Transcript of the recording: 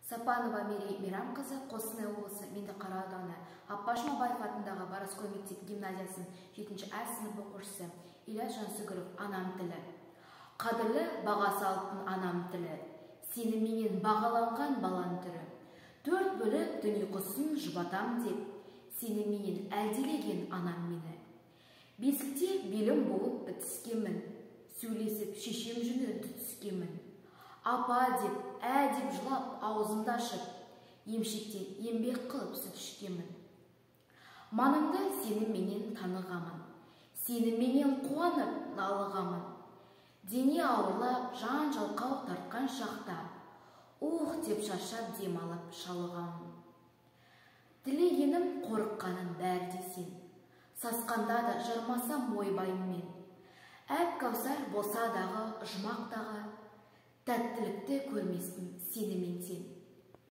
Сапанова Мерей Мейрамқызы, Қостанай облысы, Меңдіқара ауданы, Аппаш Мабаев атындағы Бараской мектеп гимназиясының 7 А сынып оқушысы. Ильяс Жансүгіров, «Анам тілі». Қадірлі, бағасы алтын анам тілі, сені менен бағаланған баланың түрі. Төрт бөліп түн ұйқысын жұбатам деп, сені менен әлделеген анам мені. Бесікте белім болып бітіскенмін, сөйлесіп шешем жүні түтіскенмін. Апа деп, ә деп жылап, аузымды ашып, емшектен еңбек қылып сүт ішкенмін. Манымды сені менен танығамын, сені менен қуанып налығамын. Дене ауырлап, жан жалқау тартқан шақта, ух деп шаршап демалып шалығамын. Тілегенім, қорыққаным бәрі де сен, сасқанда да жармасам ойбайыммен. Әп кәусар болса дағы, жұмақтағы, тәттілікті көрмеспін сеніменен.